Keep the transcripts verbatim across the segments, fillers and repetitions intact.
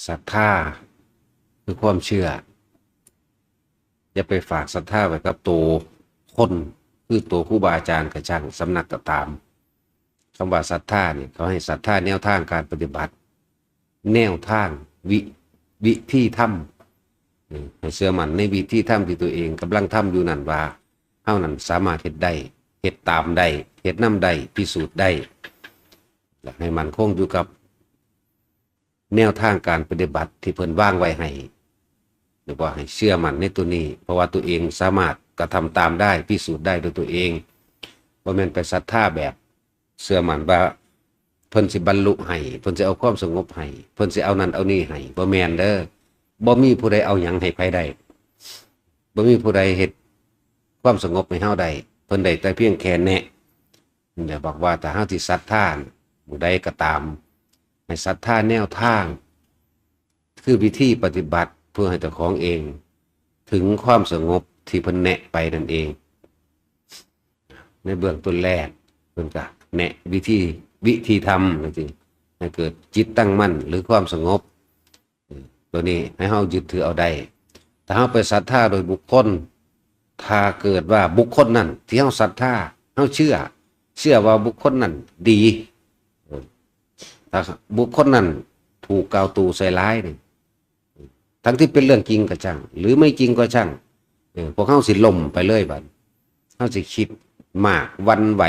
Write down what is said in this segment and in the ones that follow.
ศรัทธาคือความเชื่อ อย่าไปฝากศรัทธาไว้กับตัวคน คือตัวครูบาอาจารย์กะช่าง สำนักกะตาม คำว่าศรัทธาเนี่ย เขาให้ศรัทธาแนวทางการปฏิบัติ แนวทาง วิ วิธีธรรม อืม ให้เชื่อมั่นในวิธีธรรมที่ตัวเองกำลังทำอยู่นั่นว่า เฮานั้นสามารถเฮ็ดได้ เฮ็ดตามได้ เฮ็ดนำได้ พิสูจน์ได้ และให้มั่นคงอยู่กับแนวทางการปฏิบัติที่เพิ่นวางไว้ให้ หรือว่าให้เชื่อมั่นในตัวนี้ เพราะว่าตัวเองสามารถกระทำตามได้ พิสูจน์ได้ด้วยตัวเอง บ่แม่นไปศรัทธาแบบเชื่อมั่นว่าเพิ่นสิบรรลุให้ เพิ่นสิเอาความสงบให้ เพิ่นสิเอานั่นเอานี่ให้ บ่แม่นเด้อ บ่มีผู้ใดเอาหยังให้ไผได้ บ่มีผู้ใดเฮ็ดความสงบให้เฮาได้ เพิ่นได้แต่เพียงแค่แนะ เดี๋ยวบอกว่าถ้าเฮาสิศรัทธาผู้ใดก็ตาม ให้ศรัทธาแนวทาง คือวิธีปฏิบัติเพื่อให้เจ้าของเอง ถึงความสงบที่เพิ่นแนะไปนั่นเอง ในเบื้องต้นแรก เพิ่นก็แนะวิธี วิธีทำจังซี่ ให้เกิดจิตตั้งมั่นหรือความสงบ ตัวนี้ให้เฮายึดถือเอาได้ ถ้าเฮาไปศรัทธาโดยบุคคล ถ้าเกิดว่าบุคคลนั้นที่เฮาศรัทธา เฮาเชื่อ เชื่อว่าบุคคลนั้นดี เออ ถ้าบุคคลนั้นถูกกล่าวตู่ใส่ร้ายนี่ ทั้งที่เป็นเรื่องจริงก็ช่าง หรือไม่จริงก็ช่าง เออ พวกเฮาสิล้มไปเลยบัด เฮาสิคิดมาก หวั่นไหว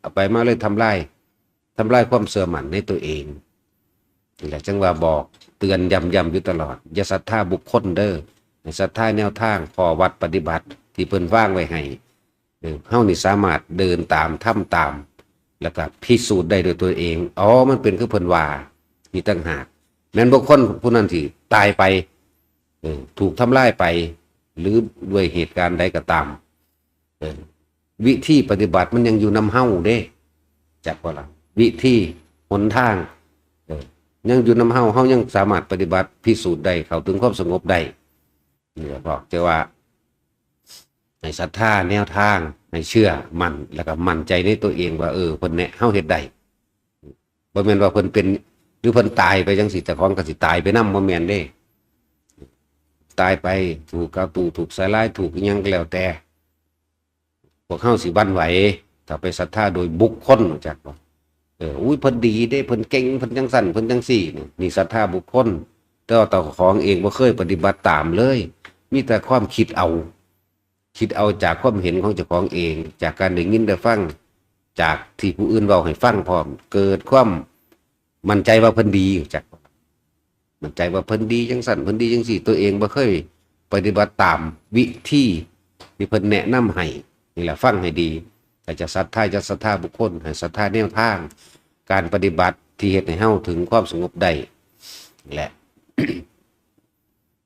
เอาไปมาเลยทำลาย ทำลายความเชื่อมั่นในตัวเอง นี่แหละจังว่าบอกเตือนย้ำๆอยู่ตลอด อย่าศรัทธาบุคคลเด้อ ให้ศรัทธาแนวทาง ข้อวัดปฏิบัติที่เพิ่นวางไว้ให้ เออ เฮานี่สามารถเดินตาม ทำตาม แล้วก็พิสูจน์ได้ด้วยตัวเอง อ๋อ มันเป็นคือเพิ่นว่า นี่ต่างหาก แม่นบุคคลผู้นั้นที่ตายไป เออ ถูกทำลายไป หรือด้วยเหตุการณ์ใดก็ตาม เออ วิธีปฏิบัติมันยังอยู่นำเฮาเด้ จักบ่ล่ะ วิธี หนทาง เออ ยังอยู่นำเฮา เฮายังสามารถปฏิบัติ พิสูจน์ได้ เข้าถึงความสงบได้ นี่แหละพ่อ แต่ว่า ให้ศรัทธาแนวทาง ให้เชื่อมั่น แล้วก็มั่นใจในตัวเองว่า เออ เพิ่นแนะเฮาเฮ็ดได้ บ่แม่นว่าเพิ่นเป็น หรือเพิ่นตายไปจังซี่ เจ้าของก็สิตายไปนำ บ่แม่นเด้ ตายไป ถูกกล่าวตู่ ถูกใส่ร้าย ถูกอิหยังก็แล้วแต่ พวกเฮาสิหวั่นไหว ถ้าไปศรัทธาโดยบุคคล รู้จักบ่ เออ อุ้ย เพิ่นดีเด้ เพิ่นเก่ง เพิ่นจังซั่น เพิ่นจังซี่ นี่ นี่ศรัทธาบุคคล แต่ว่าเจ้าของเองบ่เคยปฏิบัติตามเลย มีแต่ความคิดเอา คิดเอาจากความเห็นของเจ้าของเอง จากการได้ยินได้ฟัง จากที่ผู้อื่นเว้าให้ฟังพร้อม เกิดความมั่นใจว่าเพิ่นดี จัก มั่นใจว่าเพิ่นดีจังซั่น เพิ่นดีจังซี่ ตัวเองบ่เคยปฏิบัติตามวิธีที่เพิ่นแนะนำให้ นี่แหละ ฟังให้ดี ถ้าจะศรัทธา จะศรัทธาบุคคล ให้ศรัทธาแนวทาง การปฏิบัติที่เฮ็ดให้เฮาถึงความสงบได้ และ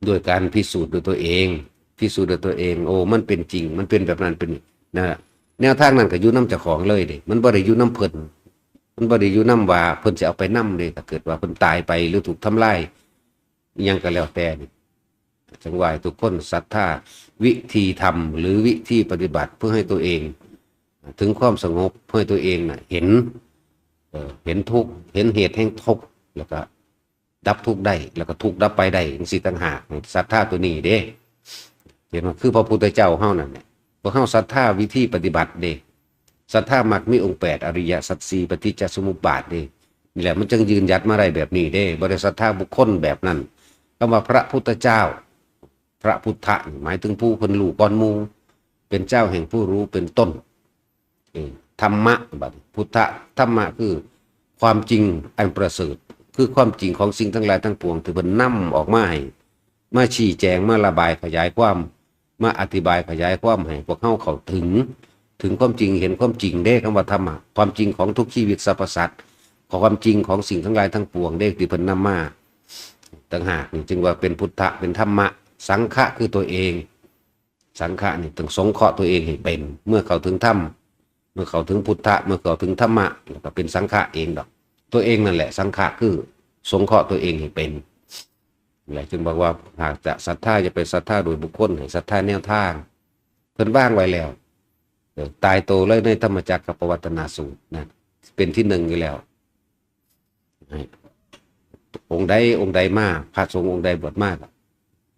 โดยการพิสูจน์ด้วยตัวเอง พิสูจน์ด้วยตัวเอง โอ้ มันเป็นจริง มันเป็นแบบนั้น เป็น นะ แนวทางนั้นก็อยู่นำเจ้าของเลยเด้ มันบ่ได้อยู่นำเพิ่น มันบ่ได้อยู่นำว่าเพิ่นสิเอาไปนำเด้ ถ้าเกิดว่าเพิ่นตายไปหรือถูกทำลายอิหยังก็แล้วแต่นี่ จังว่าให้ทุกคนศรัทธาวิธีธรรม หรือวิธีปฏิบัติเพื่อให้ตัวเอง ถึงความสงบ เพื่อให้ตัวเองน่ะ เห็น เอ่อ เห็นทุกข์ เห็นเหตุแห่งทุกข์ แล้วก็ดับทุกข์ได้ แล้วก็ทุกข์ดับไปได้จังซี่ต่างหาก ศรัทธาตัวนี้เด้ เห็นบ่ คือพระพุทธเจ้าเฮานั่นแหละ พวกเฮาศรัทธาวิธีปฏิบัติเด้ ศรัทธามรรคมีองค์แปด อริยสัจสี่ ปฏิจจสมุปบาทเด้ นี่แหละมันจึงยืนหยัดมาได้แบบนี้เด้ บ่ได้ศรัทธาบุคคลแบบนั้น คำว่าพระพุทธเจ้า พระพุทธะนี่หมายถึงผู้เพิ่นรู้ก่อนหมู่ เป็นเจ้าแห่งผู้รู้เป็นต้น เออ ธรรมะ บัดนี้ พุทธะ ธรรมะคือความจริงอันประเสริฐ คือความจริงของสิ่งทั้งหลายทั้งปวงที่เพิ่นนำออกมาให้ มาชี้แจง มาระบายขยายความ มาอธิบายขยายความให้พวกเฮาเข้าถึง ถึงความจริง เห็นความจริงเด้ คำว่าธรรมะ ความจริงของทุกชีวิตสรรพสัตว์ ความจริงของสิ่งทั้งหลายทั้งปวงเด้ ที่เพิ่นนำมาต่างหาก นี่จึงว่าเป็นพุทธะ เป็นธรรมะ สังฆะคือตัวเอง สังฆะนี่ต้องสงเคราะห์ตัวเองให้เป็น เมื่อเข้าถึงธรรม เมื่อเข้าถึงพุทธะ เมื่อเข้าถึงธรรมะ แล้วก็เป็นสังฆะเองดอก ตัวเองนั่นแหละ สังฆะคือสงเคราะห์ตัวเองให้เป็น และจึงบอกว่าหากจะศรัทธาอย่าไปศรัทธาโดยบุคคล ให้ศรัทธาแนวทาง เพิ่นวางไว้แล้ว เออ ตายโตเลยในธรรมจักรกัปปวัตตนสูตรนะ เป็นที่หนึ่งอยู่แล้ว องค์ใดองค์ใดมา พระสงฆ์องค์ใดบวชมาก็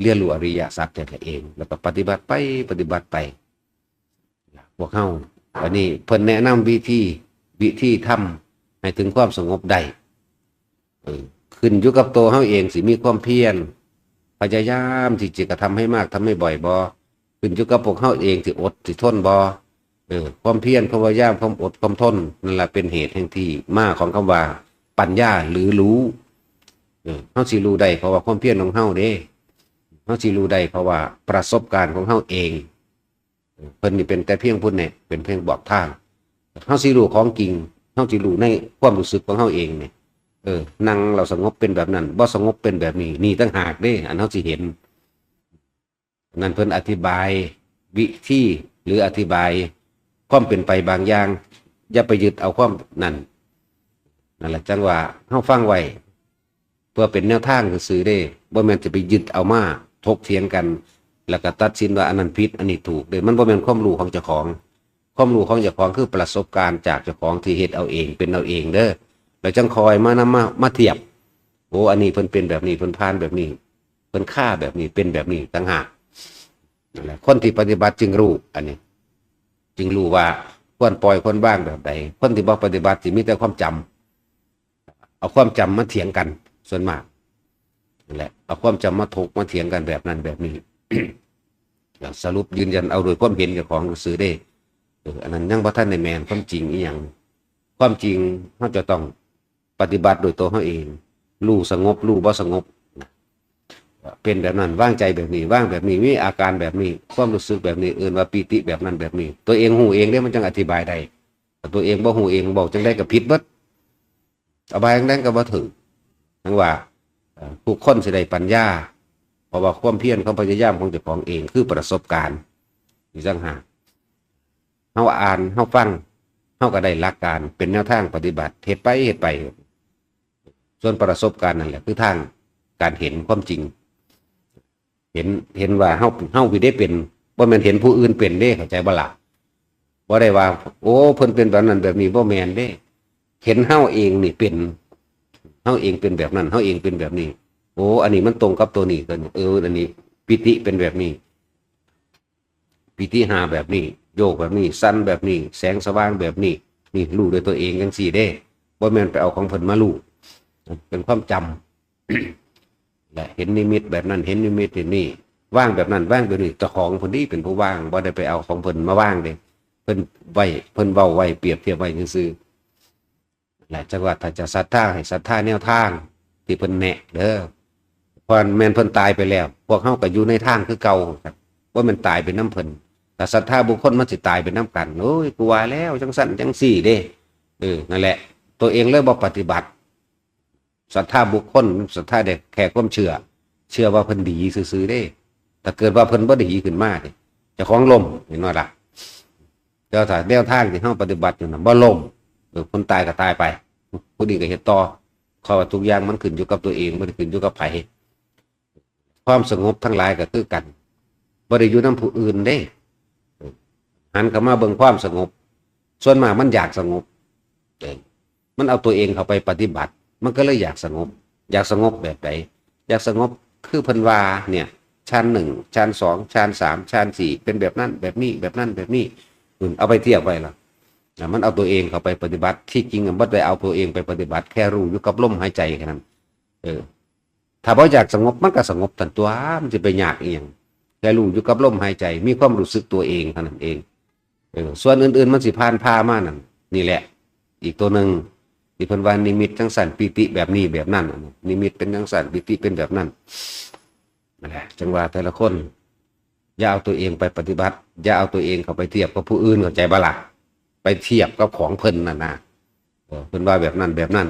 เรียนรู้อริยสัจแต่ละเอง แล้วก็ปฏิบัติไป ปฏิบัติไป พวกเฮา อันนี้เพิ่นแนะนำวิธี วิธีทำให้ถึงความสงบได้ เออ ขึ้นอยู่กับตัวเฮาเองสิมีความเพียร พยายามที่จะกระทำให้มาก ทำให้บ่อยบ่ ขึ้นอยู่กับพวกเฮาเองสิอดสิทนบ่ เออ ความเพียร ความพยายาม ความอด ความทน นั่นแหละเป็นเหตุแห่งที่มาของคำว่าปัญญาหรือรู้ เออ เฮาสิรู้ได้เพราะว่าความเพียรของเฮาเด้ เฮาสิรู้ได้เพราะว่าประสบการณ์ของเฮาเอง เพิ่นนี่เป็นแต่เพียงผู้แนะ เป็นเพียงบอกทาง เฮาสิรู้ของจริง เฮาสิรู้ในความรู้สึกของเฮาเองเนี่ย เออ นั่งเราสงบเป็นแบบนั้น บ่สงบเป็นแบบนี้ นี่ต่างหากเด้ อันเฮาสิเห็น นั่นเพิ่นอธิบายวิธี หรืออธิบายความเป็นไปบางอย่าง อย่าไปยึดเอาความนั่น นั่นแหละจังว่าเฮาฟังไว้ เพื่อเป็นแนวทางซื่อๆเด้ บ่แม่นจะไปยึดเอามาถกเถียงกัน แล้วก็ตัดสินว่าอันนั้นผิด อันนี้ถูกเด้ มันบ่แม่นความรู้ของเจ้าของ ความรู้ของเจ้าของคือประสบการณ์จากเจ้าของที่เฮ็ดเอาเอง เป็นเอาเองเด้อ แล้วจังคอยมานำมา มาเทียบ โอ้ อันนี้เพิ่นเป็นแบบนี้ เพิ่นผ่านแบบนี้ เพิ่นค่าแบบนี้ เป็นแบบนี้ต่างหาก นั่นแหละ คนที่ปฏิบัติจึงรู้ อันนี้ จึงรู้ว่าควรปล่อยควรวางแบบใด คนที่บ่ปฏิบัติสิมีแต่ความจำ เอาความจำมาเถียงกันส่วนมาก นั่นแหละ เอาความจำมาถกมาเถียงกันแบบนั้นแบบนี้ แล้วสรุปยืนยันเอาโดยความเห็นเจ้าของซื่อเด้ เออ อันนั้นยังบ่ทันได้แม่นความจริงอีหยัง ความจริงเฮาจะต้องปฏิบัติโดยตัวเฮาเอง รู้สงบ รู้บ่สงบ เป็นแบบนั้น วางใจแบบนี้ วางแบบนี้ มีอาการแบบนี้ ความรู้สึกแบบนี้ เอิ้นว่าปีติแบบนั้นแบบนี้ ตัวเองรู้เองเด้ มันจังอธิบายได้ ถ้าตัวเองบ่รู้เอง บอกจังใดก็ผิดเบิด อธิบายจังใดก็บ่ถูก ทั้งว่า เอ่อ ทุกคนสิได้ปัญญา เพราะว่าความเพียร ความพยายามของเจ้าของเอง คือประสบการณ์ นี่ต่างหาก เฮาอ่าน เฮาฟัง เฮาก็ได้หลักการ เป็นแนวทางปฏิบัติ เฮ็ดไป เฮ็ดไป ส่วนประสบการณ์นั่นแหละ คือทางการเห็นความจริง เห็น เห็นว่าเฮา เฮาสิได้เป็น บ่แม่นเห็นผู้อื่นเป็นเด้ เข้าใจบ่ล่ะ บ่ได้ว่า โอ้ เพิ่นเป็นแบบนั้นแบบนี้ บ่แม่นเด้ เห็นเฮาเองนี่เป็น เฮาเองเป็นแบบนั้น เฮาเองเป็นแบบนี้ โอ้ อันนี้มันตรงกับตัวนี้ ตัวนี้ เออ อันนี้ ปีติเป็นแบบนี้ ปีติห้าแบบนี้ โยกแบบนี้ สั่นแบบนี้ แสงสว่างแบบนี้ นี่รู้ด้วยตัวเองจังซี่เด้ บ่แม่นไปเอาของเพิ่นมารู้ เป็นความจำ และเห็นนิมิตแบบนั้น เห็นนิมิตแบบนี้ วางแบบนั้น วางแบบนี้ เจ้าของเพิ่นนี่เป็นผู้วาง บ่ได้ไปเอาของเพิ่นมาวางเด้ เพิ่นไว้ เพิ่นเว้าไว้ เปรียบเทียบไว้ซื่อๆ และจังว่าถ้าจะศรัทธา ให้ศรัทธาแนวทางที่เพิ่นแนะเด้อ เพราะแม่นเพิ่นตายไปแล้ว พวกเฮาก็อยู่ในทางคือเก่าครับ บ่แม่นตายไปนำเพิ่น ถ้าศรัทธาบุคคลมันสิตายไปนำกัน โอ้ย กูว่าแล้ว จังซั่นจังซี่เด้ เออ นั่นแหละ ตัวเองเลยบ่ปฏิบัติ ศรัทธาบุคคล ศรัทธาได้แค่ความเชื่อ เชื่อว่าเพิ่นดีซื่อๆเด้ ถ้าเกิดว่าเพิ่นบ่ดีขึ้นมานี่ เจ้าของล้ม เห็นบ่ล่ะ แต่ถ้าแนวทางที่เฮาปฏิบัติอยู่น่ะ บ่ล้ม เออ คนตายก็ตายไป ผู้นี้ก็เฮ็ดต่อ เพราะว่าทุกอย่างมันขึ้นอยู่กับตัวเอง บ่ได้ขึ้นอยู่กับไผ ความสงบทั้งหลายก็คือกัน บ่ได้อยู่นำผู้อื่นเด้ หันเข้ามาเบิ่งความสงบ ส่วนมากมันอยากสงบ เออ มันเอาตัวเองเข้าไปปฏิบัติ มันก็เลยอยากสงบ อยากสงบแบบใด อยากสงบคือเพิ่นว่าเนี่ย ชั้นหนึ่ง ชั้นสอง ชั้นสาม ชั้นสี่ เป็นแบบนั้น แบบนี้ แบบนั้น แบบนี้ อืม เอาไปเทียบไว้ล่ะ นะ มันเอาตัวเองเข้าไปปฏิบัติ ที่จริงอะบ่ได้เอาตัวเองไปปฏิบัติ แค่รู้อยู่กับลมหายใจแค่นั้น เออ ถ้าบ่อยากสงบ มันก็สงบตันตัว มันสิไปยากอีหยัง แค่รู้อยู่กับลมหายใจ มีความรู้สึกตัวเองเท่านั้นเอง เออ ส่วนอื่นๆ มันสิผ่านพามานั่น นี่แหละ อีกตัวหนึ่ง ที่เพิ่นว่านิมิตจังซั่น ปีติแบบนี้แบบนั้น นิมิตเป็นจังซั่น ปีติเป็นแบบนั้น นั่นแหละ จังว่าแต่ละคน อย่าเอาตัวเองไปปฏิบัติ อย่าเอาตัวเองเข้าไปเทียบกับผู้อื่น เข้าใจบ่ล่ะ ไปเทียบกับของเพิ่นนั่นนะ เออ เพิ่นว่าแบบนั้นแบบนั้น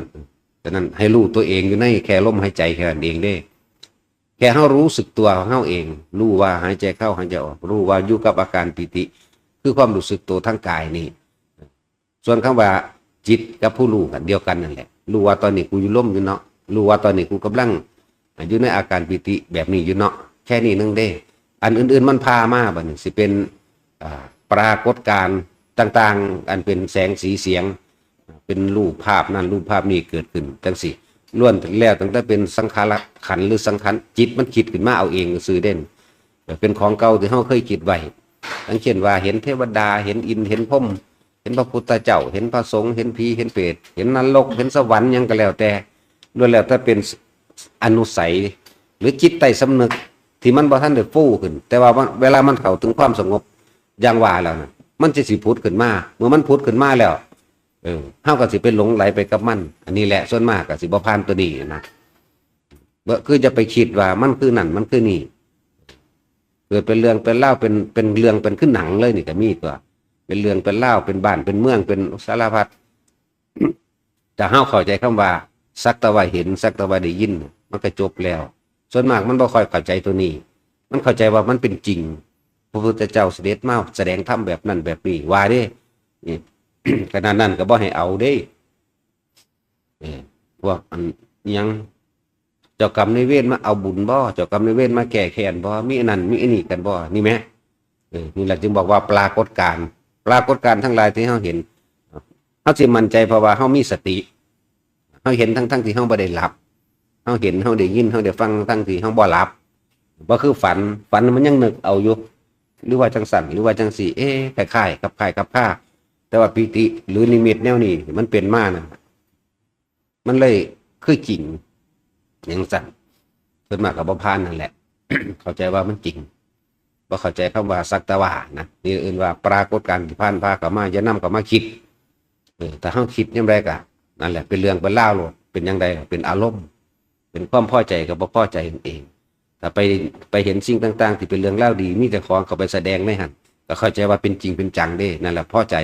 ฉะนั้นให้รู้ตัวเองอยู่ในแค่ลมหายใจแค่นั้นเองเด้ แค่เฮารู้สึกตัวของเฮาเอง รู้ว่าหายใจเข้าหายใจออก รู้ว่าอยู่กับอาการปีติ คือความรู้สึกตัวทางกายนี่ ส่วนคำว่าจิตกับผู้รู้กันเดียวกันนั่นแหละ รู้ว่าตอนนี้กูอยู่ลมอยู่เนาะ รู้ว่าตอนนี้กูกำลังอยู่ในอาการปีติแบบนี้อยู่เนาะ แค่นี้นึงเด้ อันอื่นๆมันพามาบัดนี้สิเป็น อ่า ปรากฏการณ์ต่างๆ อันเป็นแสงสีเสียง เป็นรูปภาพนั่นรูปภาพนี้เกิดขึ้นจังซี่ ล้วนแล้วตั้งแต่เป็นสังขารขันธ์หรือสังขารจิตมันคิดขึ้นมาเอาเองซื่อเด่น เป็นของเก่าที่เฮาเคยคิดไว้ อย่างเช่นว่าเห็นเทวดา เห็นอินทร์ เห็นพรหม เห็นพระพุทธเจ้า เห็นพระสงฆ์ เห็นผี เห็นเปรต เห็นนรก เห็นสวรรค์หยังก็แล้วแต่ ล้วนแล้วแต่เป็นอนุสัย หรือจิตใต้สำนึกที่มันบ่ทันได้ฟูขึ้น แต่ว่ามัน เวลามันเข้าถึงความสงบ อย่างว่าแล้วนะ มันจะสิผุดขึ้นมา เมื่อมันผุดขึ้นมาแล้ว เออ เฮาก็สิไปหลงไหลไปกับมัน อันนี้แหละ ส่วนมากก็สิบ่ผ่านตัวนี้นะ บ่ คือจะไปคิดว่ามันคือนั่น มันคือนี่ เกิดเป็นเรื่องเป็นราว เป็น เป็นเรื่องเป็นคือหนังเลยนี่ก็มีตัว เป็นเรื่องเป็นราว เป็นบ้านเป็นเมือง เป็นสารพัด ถ้าเฮาเข้าใจคำว่า สักแต่ว่าเห็น สักแต่ว่าได้ยิน มันก็จบแล้ว ส่วนมากมันบ่ค่อยเข้าใจตัวนี้ มันเข้าใจว่ามันเป็นจริง พระพุทธเจ้าเสด็จมาแสดงธรรมแบบนั้นแบบนี้ ว่าเด้ นี่ ขนาดนั้นก็บ่ให้เอาเด้ เออ พวกอันอิหยัง เจ้ากรรมนายเวรมาเอาบุญบ่ เจ้ากรรมนายเวรมาแก้แค้นบ่ มีอันนั้นมีอันนี้กันบ่ นี่แหม เออ นี่แหละจึงบอกว่าปรากฏการณ์ ปรากฏการณ์ทั้งหลายที่เฮาเห็น เฮาสิมั่นใจเพราะว่าเฮามีสติ เฮาเห็นทั้งๆที่เฮาบ่ได้หลับ เฮาเห็น เฮาได้ยิน เฮาได้ฟังทั้งๆที่เฮาบ่หลับ บ่คือฝัน ฝันมันยังนึกเอาอยู่ หรือว่าจังซั่น หรือว่าจังซี่ เอ๊ะ คล้ายๆ คลับคล้ายคลับคา แต่ว่าปีติหรือนิมิตแนวนี้ มันเป็นมานะ มันเลยคือจริง จังซั่น ส่วนมากก็บ่ผ่านนั่นแหละ เข้าใจว่ามันจริง บ่เข้าใจคำว่าสักแต่ว่านะ นี่เอิ้นว่าปรากฏการณ์ที่ผ่านพาเข้ามา อย่านำเข้ามาคิด เออ ถ้าเฮาคิดยามใดก็ นั่นแหละ เป็นเรื่องเป็นราวโลด เป็นจั่งใดล่ะ เป็นอารมณ์ เป็นความพอใจกับบ่พอใจนั่นเอง ถ้าไป ไปเห็นสิ่งต่างๆ ที่เป็นเรื่องราวดี มีเจ้าของเข้าไปแสดงในหั่น ก็เข้าใจว่าเป็นจริงเป็นจังเด้ นั่นแหละพอใจ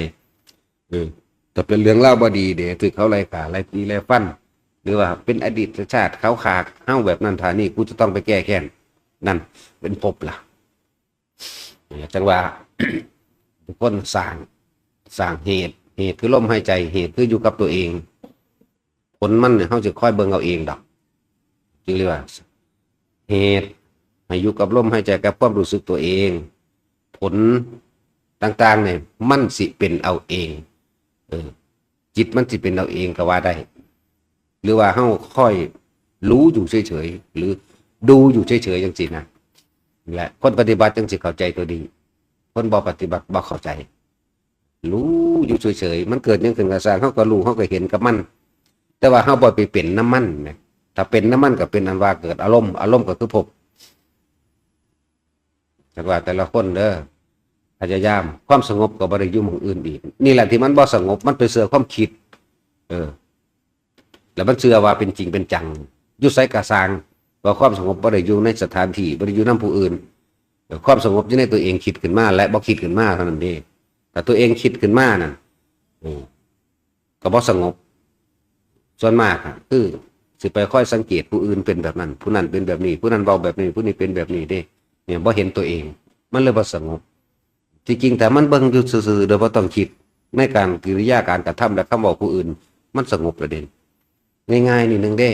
เออ ถ้าเป็นเรื่องราวบ่ดีเด้ ถืกเขาไล่ฆ่า ไล่ตี ไล่ฟัน หรือว่าเป็นอดีตชาติเขาฆ่าเฮาแบบนั้นท่านี้ กูจะต้องไปแก้แค้น นั่นเป็นภพล่ะ จั่งว่า ทุกคนสร้าง สร้างเหตุ เหตุคือลมหายใจ เหตุคืออยู่กับตัวเอง ผลมันเนี่ยเฮาสิคอยเบิ่งเอาเองดอก จึงเรียกว่า เหตุให้อยู่กับลมหายใจกับความรู้สึกตัวเอง ผลต่างๆเนี่ยมันสิเป็นเอาเอง เออ จิตมันสิเป็นเอาเองก็ว่าได้ หรือว่าเฮาคอยรู้อยู่เฉยๆ หรือดูอยู่เฉยๆ จังซี่นะ และคนปฏิบัติจังสิเข้าใจตัวนี้ คนบ่ปฏิบัติบ่เข้าใจ รู้อยู่เฉยๆ มันเกิดหยังขึ้นก็ซ่าง เฮาก็รู้ เฮาก็เห็นกับมัน แต่ว่าเฮาบ่ไปเป็นนำมันแหม ถ้าเป็นนำมันก็เป็นอันว่าเกิดอารมณ์ อารมณ์ก็คือภพ จั่งว่าแต่ละคนเด้อ พยายาม ความสงบก็บ่ได้อยู่หม่องอื่นอีก นี่แหละที่มันบ่สงบ มันไปเชื่อความคิด เออ แล้วมันเชื่อว่าเป็นจริงเป็นจัง อยู่ไสก็ซ่าง ว่าความสงบบ่ได้อยู่ในสถานที่ บ่ได้อยู่นำผู้อื่น ความสงบอยู่ในตัวเองคิดขึ้นมาและบ่คิดขึ้นมาเท่านั้นเด้ ถ้าตัวเองคิดขึ้นมานั่น อืม ก็บ่สงบ ส่วนมากอะ คือสิไปคอยสังเกตผู้อื่นเป็นแบบนั้น ผู้นั้นเป็นแบบนี้ ผู้นั้นเว้าแบบนี้ ผู้นี้เป็นแบบนี้เด้ เนี่ยบ่เห็นตัวเอง มันเลยบ่สงบ ที่จริงถ้ามันเบิ่งอยู่ซื่อๆ โดยบ่ต้องคิด ในการกิริยาการกระทำและคำเว้าผู้อื่น มันสงบแล้วเด้ ง่ายๆ นิดนึงเด้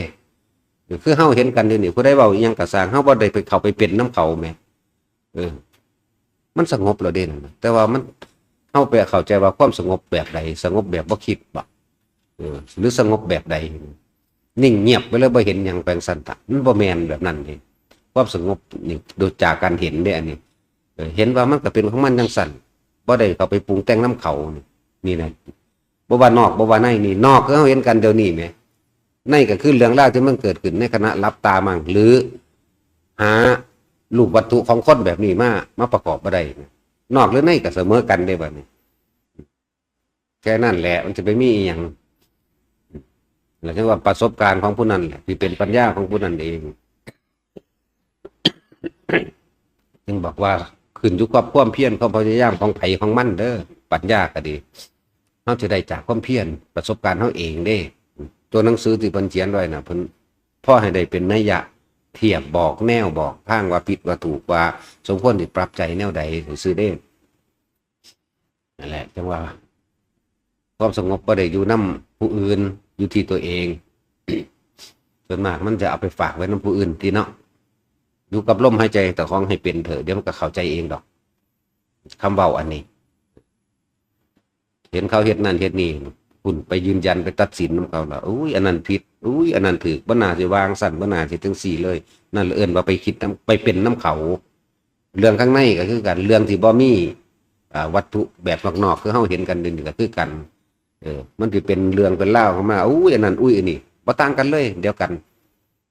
คือเฮาเห็นกันเดี๋ยวนี้ ผู้ใดเว้าอิหยังก็ซ่าง เฮาบ่ได้ไปเข้าไปเป็นนำเขาแหม เออ มันสงบแล้วเด้นั่นน่ะ แต่ว่ามัน เฮาไปเข้าใจว่าความสงบแบบใด สงบแบบบ่คิดบ่ เออ หรือสงบแบบใด นิ่งเงียบไปเลย บ่เห็นหยังแปลงสันตะ มันบ่แม่นแบบนั้นเด้ ความสงบนี่ดูจากการเห็นเด้ อันนี้ เออ เห็นว่ามันก็เป็นของมันจังซั่น บ่ได้เข้าไปปรุงแต่งนำเขา นี่ นี่นะ บ่ว่านอก บ่ว่าใน นี่ นอกคือเฮาเห็นกันเดี๋ยวนี้แหม ในก็คือเรื่องราวที่มันเกิดขึ้นในขณะหลับตามั่ง หรือหารูปวัตถุของคนแบบนี้มา มาประกอบบ่ได้นะ นอกหรือในก็เสมอกันเด้บัดนี้ แค่นั้นแหละ มันจะไปมีอีหยัง แล้วจั่งว่าประสบการณ์ของผู้นั้นแหละ ที่เป็นปัญญาของผู้นั้นเอง จึงบอกว่าขึ้นอยู่กับความเพียร ความพยายามของไผของมันเด้อ ปัญญาก็ดี เฮาสิได้จากความเพียร ประสบการณ์เฮาเองเด้ ตัวหนังสือที่เพิ่นเขียนไว้น่ะ เพิ่นพอให้ได้เป็นนัยยะเทียบ บอกแนว บอกทางว่าผิดว่าถูก ว่าสมควรสิปรับใจแนวใดซื่อๆเด้ นั่นแหละ จั่งว่า ความสงบบ่ได้อยู่นำผู้อื่น อยู่ที่ตัวเอง ส่วนมากมันจะเอาไปฝากไว้นำผู้อื่นติเนาะ อยู่กับลมหายใจเจ้าของให้เป็นเถอะ เดี๋ยวมันก็เข้าใจเองดอก คำเว้าอันนี้ เห็นเขาเฮ็ดนั่นเฮ็ดนี่ คุณไปยืนยันไปตัดสินนำเขาละ อุ้ย อันนั้นผิด อุ้ย อันนั้นถืก บ่น่าสิวางสั่น บ่น่าสิจังซี่เลย นั่นเอิ้นว่าไปคิดนำ ไปเป็นนำเขา เรื่องข้างในก็คือกัน เรื่องที่บ่มี อ่า วัตถุแบบนอกๆ คือเฮาเห็นกันนี่ก็คือกัน เออ มันสิเป็นเรื่องเป็นราวออกมา อุ้ย อันนั้น อุ้ย อันนี้ บ่ต่างกันเลย เดียวกัน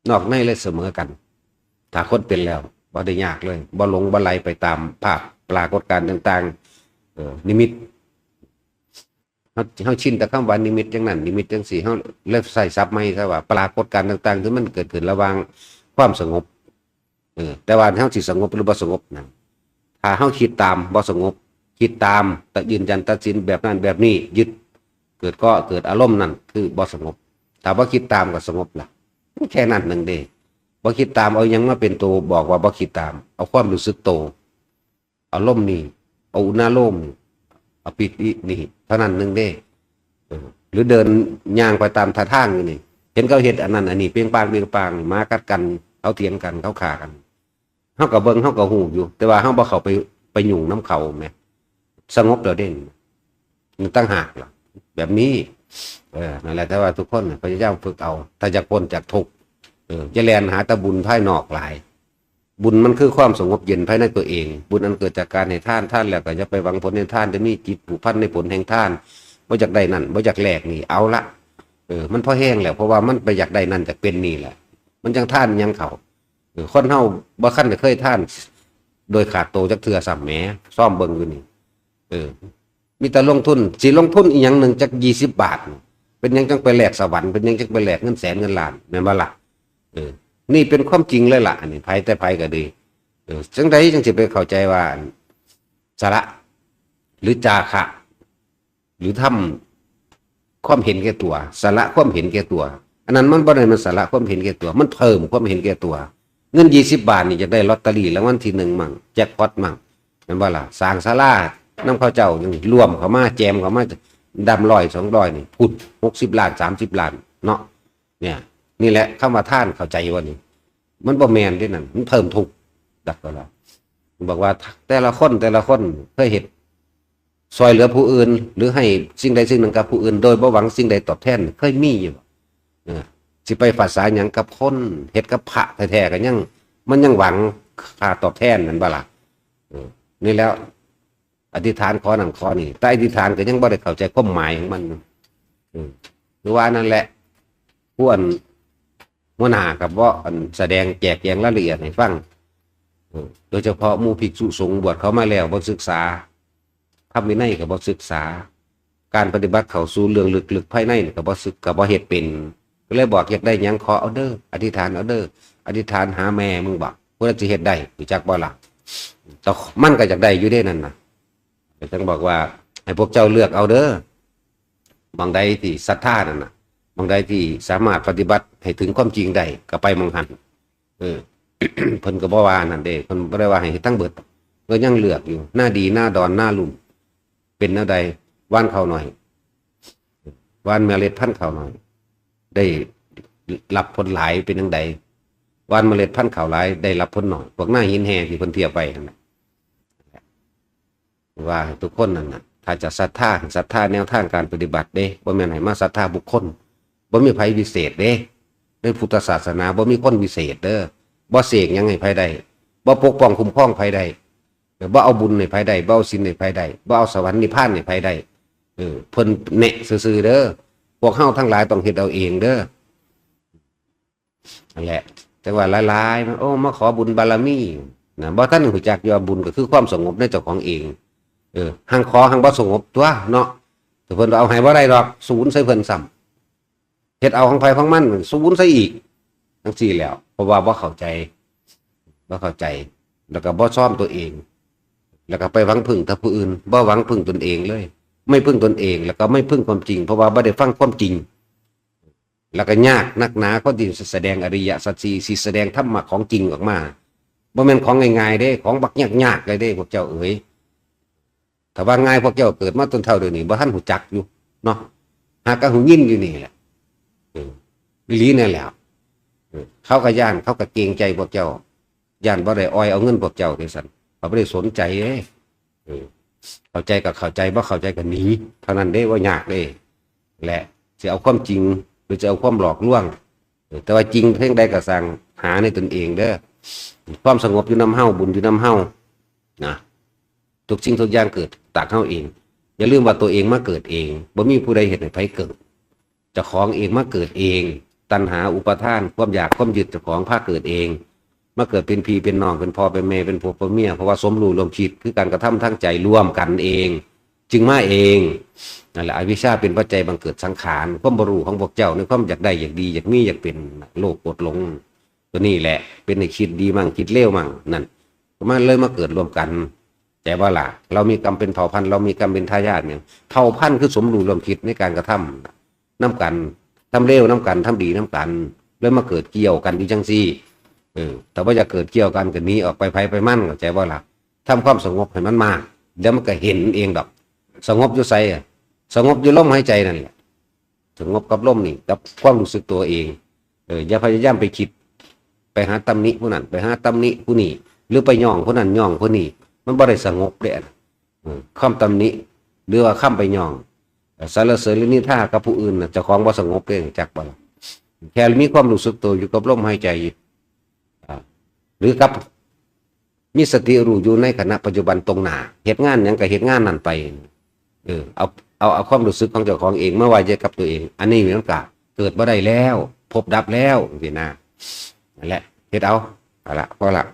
นอกในเลยเสมอกัน ถ้าคนเป็นแล้ว บ่ได้ยากเลย บ่หลงบ่ไหลไปตามภาพปรากฏการณ์ต่างๆ เออ นิมิต เฮา เฮาชินแต่คำว่านิมิตจั่งนั้น นิมิตจั่งซี้ เฮาเลยใช้ศัพท์ใหม่ซะว่าปรากฏการณ์ต่างๆ ที่มันเกิดขึ้นระหว่างความสงบ เออ แต่ว่าเฮาสิสงบหรือบ่สงบนั่น ถ้าเฮาคิดตามบ่สงบ คิดตาม แต่ยืนยันตัดสินแบบนั้นแบบนี้ ยึด เกิดก็เกิดอารมณ์นั่นคือบ่สงบ ถ้าบ่คิดตามก็สงบล่ะ มันแค่นั้นหนึ่งเด้ บ่คิดตาม เอาหยังมาเป็นตัวบอกว่าบ่คิดตาม เอาความรู้สึกโต เอาลมนี่ เอาอุณาโลมนี่ เอาปิตินี่ เท่านั้นหนึ่งเด้ เออ หรือเดินย่างไปตามท่าทางอยู่นี่ เห็นเขาเฮ็ดอันนั้นอันนี้ เปียงปาง เปียงปาง หมากัดกัน เขาเถียงกัน เขาฆ่ากัน เฮาก็เบิ่ง เฮาก็ฮู้อยู่ แต่ว่าเฮาบ่เข้าไป ไปยุ่งนำเขาแหม สงบแล้วเด้ มันต่างหากล่ะ แบบนี้ เออ นั่นแหละ แต่ว่าทุกคนน่ะพยายามฝึกเอา ถ้าอยากพ้นจากทุกข์ เออ อย่าแล่นหาแต่บุญภายนอกหลาย บุญมันคือความสงบเย็นภายในตัวเอง บุญอันเกิดจากการให้ทาน ทานแล้วก็อย่าไปหวังผลในทาน จะมีจิตผูกพันในผลแห่งทาน บ่อยากได้นั่น บ่อยากแลกนี่ เอาละ เออ มันพอแฮงแล้ว เพราะว่ามันไปอยากได้นั่น อยากเป็นนี่แหละ มันจั่งทานหยังเขา เออ คนเฮาบ่คันได้เคยทาน โดยขาดโตจักเทื่อซ้ำแหม ซ่อมเบิ่งอยู่นี่ เออ มีแต่ลงทุน สิลงทุนอีหยังหนึ่งจักยี่สิบบาท เป็นหยังจั่งไปแลกสวรรค์ เป็นหยังจั่งไปแลกเงินแสนเงินล้าน แม่นบ่ล่ะ เออ นี่เป็นความจริงเลยล่ะ อันนี้ ไผแต่ไผก็ดี เออ จั่งใดจั่งสิไปเข้าใจว่า สละ หรือจาคะ หรือทำความเห็นแก่ตัว สละความเห็นแก่ตัว อันนั้นมันบ่ได้มันสละความเห็นแก่ตัว มันเพิ่มความเห็นแก่ตัว เงินยี่สิบบาทนี่อยากได้ลอตเตอรี่รางวัลที่หนึ่งมั่ง แจ็คพอตมั่ง แม่นบ่ล่ะ สร้างศาลานำเขาเจ้านี่ ร่วมเข้ามา แจมเข้ามา ดำร้อยสองร้อยนี่ พุ้น หกสิบล้าน สามสิบล้าน เนาะ เนี่ย นี่แหละคำว่าทาน เข้าใจบ่นี่ มันบ่แม่นเด้นั่น มันเพิ่มทุกข์ ดักก็แล้ว บอกว่าแต่ละคน แต่ละคนเคยเฮ็ด ซ่อยเหลือผู้อื่น หรือให้สิ่งใดสิ่งหนึ่งกับผู้อื่น โดยบ่หวังสิ่งใดตอบแทน เคยมีอยู่บ่ เออ สิไปภาษาหยังกับคน เฮ็ดกับพระแท้ๆ ก็ยัง มันยังหวังค่าตอบแทนนั่นบ่ล่ะ เออ นี่แล้ว อธิษฐานขอนั่นขอนี่ แต่อธิษฐานก็ยังบ่ได้เข้าใจความหมายของมัน เออ คือว่านั่นแหละ ผู้อัน หัวหน้าก็บ่อันแสดงแจกแจงรายละเอียดให้ฟัง เออ โดยเฉพาะหมู่ภิกษุสงฆ์บวชเข้ามาแล้วบ่ศึกษา ธรรมวินัยก็บ่ศึกษา การปฏิบัติเข้าสู่เรื่องลึกๆภายในนี่ก็บ่ศึก ก็บ่เฮ็ดเป็น ก็เลยบอกอยากได้หยังขอเอาเด้อ อธิษฐานเอาเด้อ อธิษฐานหาแม่มึงบ่ ผู้ใดสิเฮ็ดได้ รู้จักบ่ล่ะ แต่มันก็อยากได้อยู่เด้นั่นน่ะ ก็จั่งบอกว่าให้พวกเจ้าเลือกเอาเด้อ หม่องใดที่ศรัทธานั่นน่ะ หม่องใดที่สามารถปฏิบัติให้ถึงความจริงได้ ก็ไปหม่องหั้น เออ เพิ่นก็บ่ว่านั่นเด้ เพิ่นบ่ได้ว่าให้เฮ็ดทั้งเบิด ก็ยังเลือกอยู่ หน้าดี หน้าดอน หน้าลุ่ม เป็นแนวใด หว่านข้าวหน่อย หว่านเมล็ดพันธุ์ข้าวหน่อย ได้รับผลหลายเป็นจั่งใด หว่านเมล็ดพันธุ์ข้าวหลาย ได้รับผลน้อย พวกหน้าหินแห่ที่เพิ่นเทียบไว้นั่นแหละ ว่าให้ทุกคนนั่นน่ะ ถ้าจะศรัทธา ศรัทธาแนวทางการปฏิบัติเด้ บ่แม่นให้มาศรัทธาบุคคล บ่มีไผวิเศษเด้ ในพุทธศาสนาบ่มีคนวิเศษเด้อ บ่เสกหยังให้ไผได้ บ่ปกป้องคุ้มครองไผได้ บ่เอาบุญให้ไผได้ บ่เอาศีลให้ไผได้ บ่เอาสวรรค์นิพพานให้ไผได้ เออ เพิ่นแนะซื่อๆเด้อ พวกเฮาทั้งหลายต้องเฮ็ดเอาเองเด้อ นั่นแหละ จั่งว่าหลายๆ มัน โอ้ มาขอบุญบารมี นะ บ่ทันรู้จักอยู่ว่าบุญก็คือความสงบในเจ้าของเอง เออ หั้งขอหั้งบ่สงบตั๊วเนาะ แต่เพิ่นเอาให้บ่ได้ดอก ศูนย์ใส่เพิ่นซ้ำ เฮ็ดเอาของไผของมัน ศูนย์ใส่อีก จั่งซี้แหล้ว เพราะว่าบ่เข้าใจ บ่เข้าใจ แล้วก็บ่ซ่อมตัวเอง แล้วก็ไปหวังพึ่งแต่ผู้อื่น บ่หวังพึ่งตนเองเลย ไม่พึ่งตนเอง แล้วก็ไม่พึ่งความจริง เพราะว่าบ่ได้ฟังความจริง แล้วก็ยากนักหนาคนที่สิแสดงอริยสัจสี่ สิแสดงธรรมะของจริงออกมา บ่แม่นของง่ายๆเด้ ของบักยากๆเลยเด้ พวกเจ้าเอ๋ย ถ้าว่าง่าย พวกเจ้าเกิดมาจนเฒ่าเดี๋ยวนี้ บ่ทันรู้จักอยู่เนาะ หากก็หูยินอยู่นี่แหละ เออ อีหลีนั่นแหละ เออ เขาก็ย้าน เขาก็เกรงใจพวกเจ้า ย้านบ่ได้อ่อยเอาเงินพวกเจ้าจั่งซั้น เขาบ่ได้สนใจเด้ เออ เข้าใจก็เข้าใจ บ่เข้าใจก็หนี เท่านั้นเด้ บ่ยากเด้ และสิเอาความจริง หรือจะเอาความหลอกลวง แต่ว่าจริงเพียงใดก็สร้างหาในตนเองเด้อ ความสงบอยู่นำเฮา บุญอยู่นำเฮานะ ทุกสิ่งทุกอย่างเกิดจากเฮาเอง อย่าลืมว่าตัวเองมาเกิดเอง บ่มีผู้ใดเฮ็ดให้ไผเกิด เจ้าของเองมาเกิดเอง ตัณหาอุปาทาน ความอยากความยึดเจ้าของพาเกิดเอง มาเกิดเป็นพี่เป็นน้อง เป็นพ่อเป็นแม่ เป็นผัวเป็นเมีย เพราะว่าสมรู้ร่วมคิด คือการกระทำทางใจร่วมกันเอง จึงมาเอง นั่นแหละ อวิชชาเป็นปัจจัยบังเกิดสังขาร ความบ่รู้ของพวกเจ้า ในความอยากได้อยากดีอยากมีอยากเป็น โลภโกรธหลง ตัวนี้แหละ เป็นให้คิดดีมั่งคิดเลวมั่ง นั่น มันเลยมาเกิดร่วมกัน แต่ว่าล่ะ เรามีกรรมเป็นเผ่าพันธุ์ เรามีกรรมเป็นทายาทเนี่ย เผ่าพันธุ์คือสมรู้ร่วมคิดในการกระทำนำกัน ทำเลวนำกัน ทำดีนำกัน เลยมาเกิดเกี่ยวกันอยู่จังซี่ เออ แต่ว่าอย่าเกิดเกี่ยวกันก็หนีออกไปไผไปมัน เข้าใจบ่ล่ะ ทำความสงบให้มันมาก เดี๋ยวมันก็เห็นเองดอก สงบอยู่ไสอะ สงบอยู่ลมหายใจนั่นแหละ สงบกับลมนี่ กับความรู้สึกตัวเอง เออ อย่าพยายามไปคิด ไปหาตำหนิผู้นั้น ไปหาตำหนิผู้นี้ หรือไปย่องผู้นั้นย่องผู้นี้ มันบ่ได้สงบเด้ เออ คำตำหนิ หรือว่าคำไปย่อง เอ่อ สรรเสริญหรือนินทากับผู้อื่นน่ะ เจ้าของบ่สงบเด้ จักบ่ล่ะ แค่มีความรู้สึกตัวอยู่กับลมหายใจ อ่า หรือกับ มีสติรู้อยู่ในขณะปัจจุบันตรงหน้า เฮ็ดงานหยังก็เฮ็ดงานนั้นไป เออ เอา เอา เอาความรู้สึกของเจ้าของเองมาไว้กับตัวเอง อันนี้มันก็เกิดบ่ได้แล้ว พบดับแล้ว จังซี้นะ นั่นแหละ เฮ็ดเอา เอาละ พอละ